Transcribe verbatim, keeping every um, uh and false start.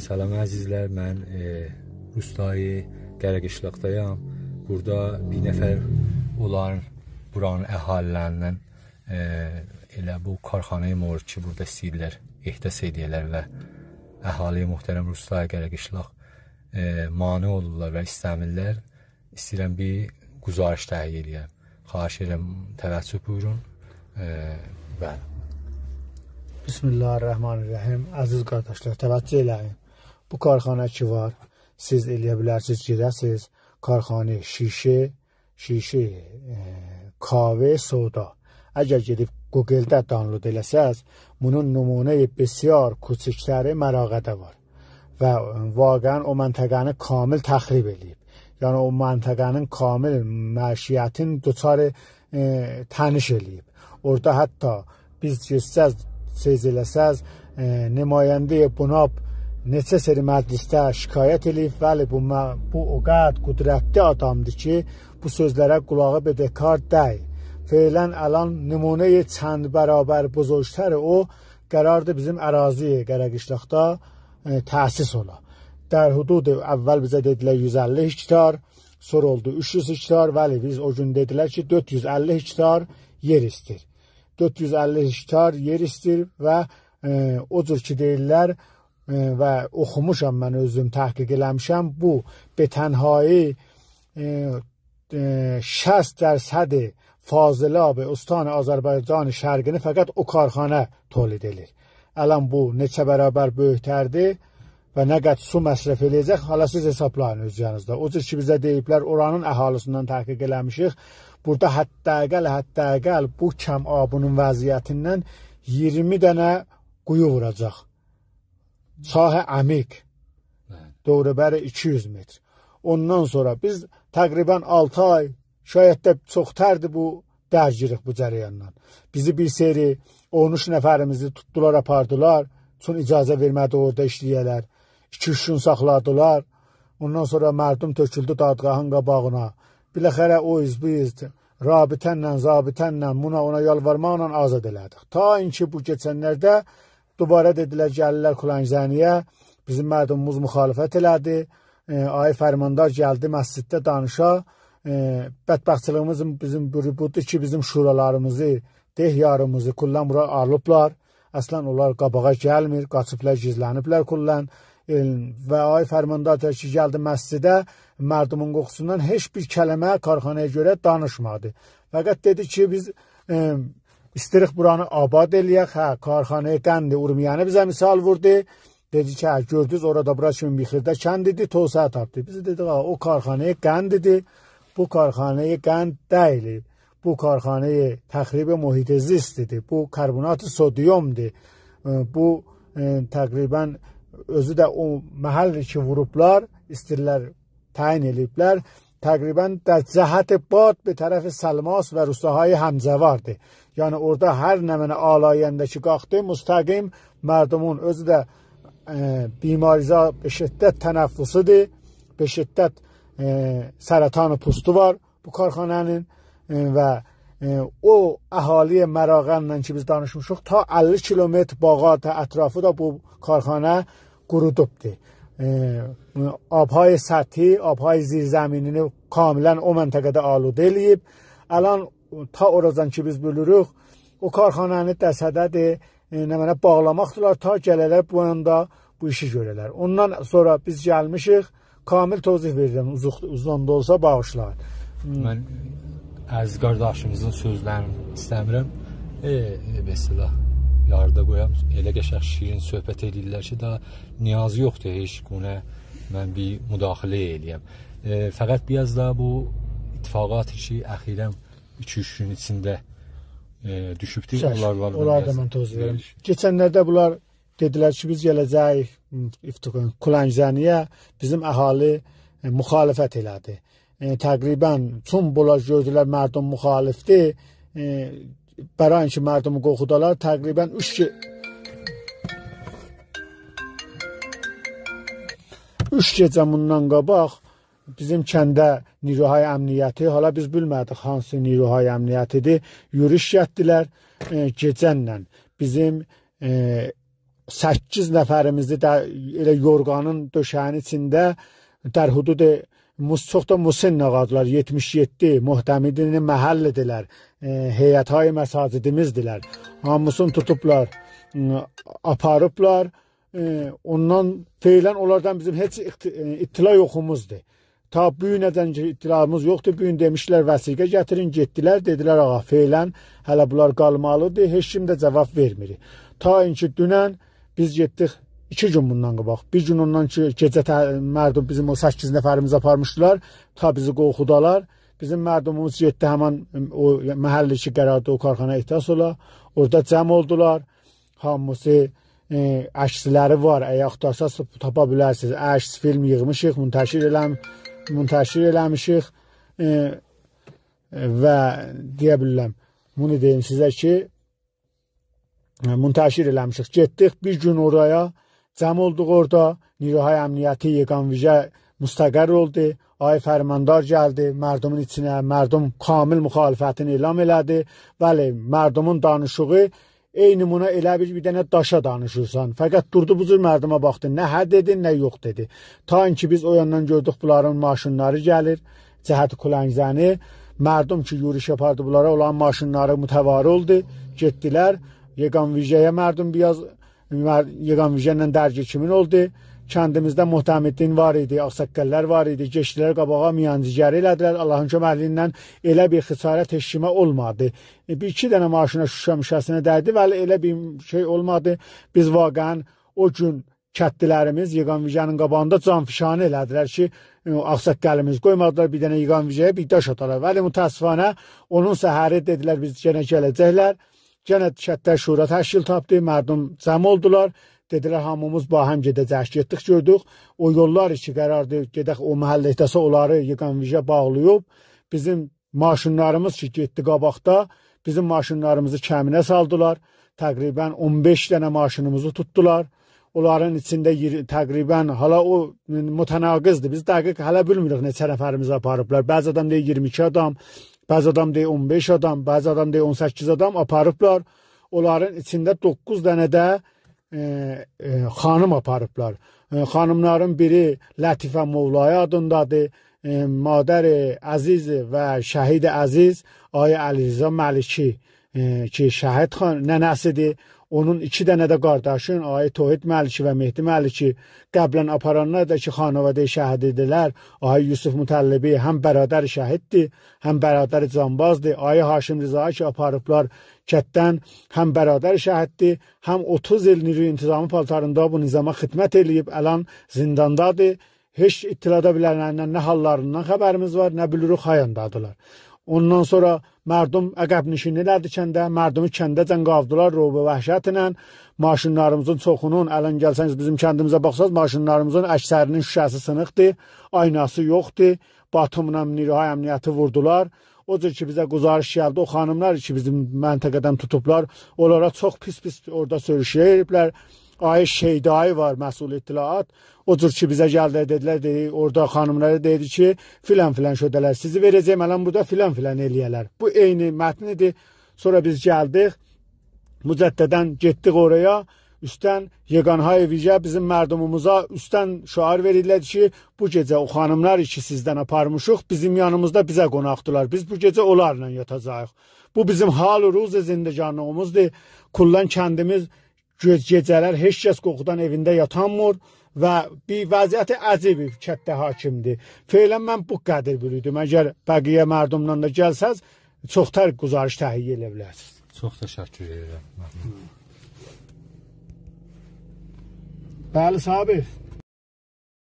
سلام عزیزلر، من، ائ، روستای قره‌قیشلاقدایام. بورادا بیر نفر اولارین بورانین اهالی‌لریندن، ائ، ائله بو کارخانای مورد کی، بورادا ایسته‌ییرلر احداث ائله‌یه‌لر و اهالی محترم روستای قره‌قیشلاق، ائ، مانع اولورلار و ایسته‌میرلر. ایسته‌ییرم بیر گزارش تهیه ائله‌یم. خواهش ائدیرم، توجه بویورون. ائ، بلی. بسم الله الرحمن الرحیم. عزیز قارداشلار، توجه ائله‌یین. بو کارخانا کی وار، سیز ائلیه بیلرسینیز، گئده‌سینیز کارخانه شیشه، شیشه، ائ، کاوه، سودا. اگر گئدیب گوگلده دانلود ائله‌سز، بونون نمونه‌ی بسیار کوچکتری مراغه‌ده وار. و واقعاً او منطقه‌نی کامل تخریب ائله‌ییب. یعنی او منطقه‌نین کامل معیشتین دچار، ائ، تنش ائله‌ییب. اورادا حتی بیز گئتسز، سئز ائله‌سز، ائ، نماینده‌ی بناب نئچه سری مجلسده شکایت ائله‌ییب، ولی بو م-، بو او قدر قدرتلی آدامدیر کی، بو سؤزلره قولاغی بدهکار دئییل. فعلاً الان نمونه‌ی چند برابر بزرگتر او قراردیر بیزیم اراضی قره‌قیشلاقدا، ائ، تأسیس اولا. در حدود، اول بیزه دئدیلر یوز اللی هکتار، سونرا اولدو اوچ یوز هکتار، ولی بیز او گون دئدیلر کی، دؤرد یوز اللی هکتار یئر ایستیر. دؤرد یوز اللی هکتار یئر ایستیر و، ائ، او جور کی دئییرلر، ائ، و اوخوموشام، من اؤزوم تحقیق ائله‌میشم، بو به تنهایی، ائ، ائ، شصت درصد فاضلاب استان آذربایجان شرقینی فقط او کارخانا تولید ائله‌ییر. الان بو نئچه برابر بؤیوکتردیر و نه قدر سو مصرف ائله‌یه‌جک، حالا سیز حسابلایین اؤز یانینیزدا. او جور کی بیزه دئییبلر، اورانین اهالی‌سیندن تحقیق ائله‌میشیک. بورادا حداقل، حداقل بو کم آبی‌نین وضعیتیندن ایگیرمی دنه قویو ووراجاق. چاه عمیق. بلی. دور و بر ایکی یوز متر. اوندان سونرا بیز تقریباً آلتی آی، شاید ده چوخ‌تردیر بو، درگیریک بو جریانلا. بیزی بیر سری اون اوچ نفریمیزی توتدولار، آپاردیلار. چون اجازه وئرمه‌دی اورادا ایشله‌یه‌لر. ایکی اوچ گون ساخلادیلار. اوندان سونرا مردم تؤکولدو دادگاهین قاباغینا. بالاخره او ایز، بو ایز، رابطه‌نن، ضابطه‌نن، بونا، اونا یالوارماقلا آزاد ائله‌دیک. تا اینکی بو کئچنلرده دوباره دئدیلر، گلیرلر کلنگ‌زنی‌یه، بیزیم مردموموز مخالفت ائله‌دی. ائ، آقای فرماندار گلدی مسجدده دانیشا. ائ، بدبختچیلیگیمیز بیزیم بو-، بودور کی، بیزیم شورالاریمیزی، دهیاریمیزی کلاً بورا آلیبلار. اصلاً اونلار قاباغا گلمیر، قاچیبلار، گیزلنیبلر کلاً. ائ، و آقای فرماندار دا کی گلدی مسجده، مردمون قورخوسوندان هئچ بیر کلمه کارخانایا گؤره دانیشمادی. فقط دئدی کی، بیز، ائ، ایستیریک بورانی آباد ائله‌یک. هه، کارخانه‌ی قند اورمیه‌نی بیزه مثال ووردو. دئدی کی، هه، گؤردونوز، اورادا بورا کیمی بیر خیردا کند ایدی، توسعه تاپدی. بیز دئدیک، آ، او کارخانه‌ی قند ایدی، بو کارخانه‌ی قند دئییل. بو کارخانه‌ی تخریب محیط زیست ایدی، بو کربنات سدیمدور. ائ، بو، ائ، تقریباً اؤزو ده او محل کی ووروبلار، ایستیرلر تعیین ائله‌ییبلر. تقریباً در جهت باد به طرف سلماس و روستاهای همجواردیر. یعنی اورادا هر نمنه آلاینده کی قالخدی، مستقیم مردمون اؤزو ده، ائ، بیماریزا به شدت تنفسی‌دیر، به شدت، ائ، سرطان پوستو وار بو کارخانانین، ائ، و، ائ، او اهالی مراغه‌نن کی بیز دانیشمیشیق، تا اللی کیلومتر باغات اطرافی دا بو کارخانا قورودوبدور. ائ، آب‌های سطحی، آب‌های زیرزمینی‌نی کاملاً او منطقه‌ده آلوده ائله‌ییب. الان تا اوراجان کی بیز بیلیریک، او کارخانانی دسه‌ده‌دیر، ائ، نمنه باغلاماقدیلار، تا گله‌لر بو یاندا بو ایشی گؤره‌لر. اوندان سونرا بیز گلمیشیک، کامل توضیح وئریرم، اوزوق-، اوزون دا اولسا باغیشلایین. من عزیز قارداشیمیزین سؤزلرینی ایسته‌میرم، ائ، ائ، مثلا، یاردا قویام. ائله قشنگ شیرین صحبت ائله‌ییرلر کی، داها نیازی یوخدور هئچ گونه من بیر مداخله ائله‌یم. ائ، فقط بیر آز داها بو اتفاقاتی کی، اخیراً ایکی-اوچ گون ایچینده، ائ، دوشوبدور، چک، اونلارلا اونلار دا بیر آز من توضیح وئریم. وئریش. کئچنلرده بونلار دئدیلر کی، بیز گله‌جه‌ییک، م، افتخار-، کلنگ‌زنی‌یه، بیزیم اهالی، ائ، مخالفت ائله‌دی. ائ، تقریباً چون بونلار گؤردولر مردم مخالفدیر، ائ، برای اینکه مردمی قورخودالار، تقریباً اوچ گئ-، اوچ گئجه بوندان قاباق بیزیم کنده نیروهای امنیتی، حالا بیز بیلمه‌دیک هانسی نیروهای امنیتی‌دیر، یوروش گتدیلر، ائ، گئجه‌نن بیزیم، ائ، سککیز نفریمیزی ده ائله یورغانین دؤشه‌یین ایچینده، در حدود مس-، چوخ دا مسن آغادیلار، یئتمیش یئددی، معتمدین محلی‌دیرلر، ائ، هیئت‌های مساجدیمیزدیرلر. هامیسینی توتوبلار، ائ، آپاریبلار. ائ، اوندان فعلاً اونلاردان بیزیم هئچ اخت-، ائ، اطلاع یوخوموزدور. تا بو گونه‌جن کی اطلاعیمیز یوخدور. بو گون دئمیشدیلر: «وثیقه گتیرین»، گئتدیلر، دئدیلر: «آغا، فعلاً هله بونلار قالمالیدیر»، هئچ کیم ده جاواب وئرمیر. تا اینکی دونن بیز گئتدیک، ایکی گون بوندان قاباق. بیر گون اوندان کی گئجه ته-، مردم، بیزیم او سککیز نفریمیزی آپارمیشدیلار، تا بیزی قورخودالار. بیزیم مردموموز گئتدی، همین او محلی کی قراردی او کارخانا احداث اولا، اورادا جمع اولدولار. هامیسی، ائ، عکسلری وار. اگر آختارساز تاپا بیلرسینیز. عکس، فیلم ییغمیشیق، منتشر ائلم-، منتشر ائله‌میشیک. ائ، و دئیه بیلرم، بونو دئییم سیزه کی، ائ، منتشر ائله‌میشیک. گئتدیک بیر گون اورایا، جمع اولدوق اورادا. نیروهای امنیتی، یگان ویژه مستقر اولدو. آقای فرماندار گلدی مردمون ایچینه، مردم کامل مخالفتینی اعلام ائله‌دی. بلی، مردمون دانیشیغی عینی بونا ائله بیل بیر دنه داشا دانیشیرسان. فقط دوردو بو جور مردمه باخدی. نه هه دئدی، نه یوخ دئدی. تا اینکی بیز او یاندان گؤردوک بونلارین ماشینلاری گلیر، جهت کلنگ‌زنی. مردم کی یوروش آپاردی بونلارا، اولارین ماشینلاری متواری اولدو، گئتدیلر. یگان ویژه‌یه مردم بیر آز، مر-، یگان ویژه ایله درگیر کیمین اولدو. کندیمیزده معتمدین وار ایدی، آغ‌ساققاللار وار ایدی. گئچدیلر قاباغا، میانجیگری ائله‌دیلر. آللاهین کؤمکلیگیندن ائله بیر خسارت هئچ کیمه اولمادی. ائ، بیر ایکی دنه ماشینا شوشه موشه‌سینه دَیدی، ولی ائله بیر شئی اولمادی. بیز واقعاً او گون کتلی‌لریمیز یگان ویژه‌نین قاباغیندا جان‌فشانی ائله‌دیلر کی، ائ، آغ‌ساققالیمیز، قویمادیلار بیر دنه یگان ویژه‌یه بیر داش آتالار. ولی متأسفانه اونون سحری دئدیلر: «بیز یئنه گله‌جکلر.» یئنه کتده شورا تشکیل تاپدی، مردم جمع اولدولار. دئدیلر: «هامیمیز باهم گئده‌جه‌ییک.» گئتدیک، گؤردوک او یوللار کی قراردی گئدک او محلی احداثا، اونلاری یگان ویژه باغلاییب. بیزیم ماشینلاریمیز کی گئتدی قاباقدا، بیزیم ماشینلاریمیزی کمینه سالدیلار. تقریباً اون بئش دنه ماشینیمیزی توتدولار. اونلارین ایچینده ییر-، تقریباً، حالا او متناقضدیر. بیز دقیق هله بیلمیریک نئچه نفریمیزی آپاریبلار. بعضی آدام دئییر ایگیرمی ایکی آدام، بعضی آدام دئییر اون بئش آدام، بعضی آدام دئییر اون سککیز آدام آپاریبلار. اونلارین ایچینده دوققوز دنه ده، ائ، ائ، خانیم آپاریبلار. ائ، خانیملارین بیری لطیفه مولایی آدیندادیر. ائ، مادر عزیز و شهید عزیز، آقای علیرضا ملکی، ائ، کی شهید خان-، ننه‌سیدیر. اونون ایکی دنه ده قارداشین، آقای توحید ملکی و مهدی ملکی، قبلاً آپارانلار دا کی خانواده شهید ایدیلر. آقای یوسف مطلبی هم برادر شهیددیر، هم برادر جانبازدیر. آقای هاشم رضایی کی آپاریبلار کتدن، هم برادر شهیددیر، هم اوتوز ایل نیروی انتظامی پالتاریندا بو نظاما خدمت ائله‌ییب، الان زینداندادیر. هئچ اطلاع دا بیلنلریندن، نه حاللاریندان خبریمیز وار، نه بیلیریک هایاندادیلار. اوندان سونرا مردم عقب‌نشینی ائله‌دی کنده، مردمی کنده‌جن قاودیلار رعب و وحشتله. ماشینلاریمیزین چوخونون، الان گلسه‌نیز بیزیم کندیمیزه باخساز، ماشینلاریمیزین اکثری‌نین شوشه‌سی سینیقدیر، آیناسی یوخدور. باتوملا نیروهای امنیتی ووردولار. او جور کی بیزه گزارش گلدی، او خانیملار کی بیزیم منطقه‌دن توتوبلار، اونلارا چوخ پیس-پیس اورادا سؤیوش وئریبلر. آقای شیدایی وار، مسئول اطلاعات. او جور کی بیزه گلدی، دئدیلر، دئدی، اورادا خانیملارا دئدی کی، فلان فلان شده‌لر، سیزی وئره‌جه‌یم الان بورادا فلان فلان ائله‌یه‌لر. بو عینی متنیدیر. سونرا بیز گلدیک، مجدداً گئتدیک اورایا. اوستدن یگان‌های ویژه بیزیم مردموموزا اوستدن شعار وئریرلر کی، بو گئجه او خانیملار کی سیزدن آپارمیشیق، بیزیم یانیمیزدا بیزه قوناقدیلار. بیز بو گئجه اونلارلا یاتاجاغیق. بو بیزیم حال و روز زندگانلیغیمیزدیر. کلاً کندیمیز گئ-، گئجه‌لر هئچ کس قورخودان ائوینده یاتانمیر و بیر وضعیت عجیبی کتده حاکمدیر. فعلاً من بو قدر بیلیردیم. اگر بقیه مردمدان دا گلسز، چوخ‌تر گزارش تهیه ائله‌یه بیلرسینیز. چوخ تشکر ائدیرم. بلی، صابر.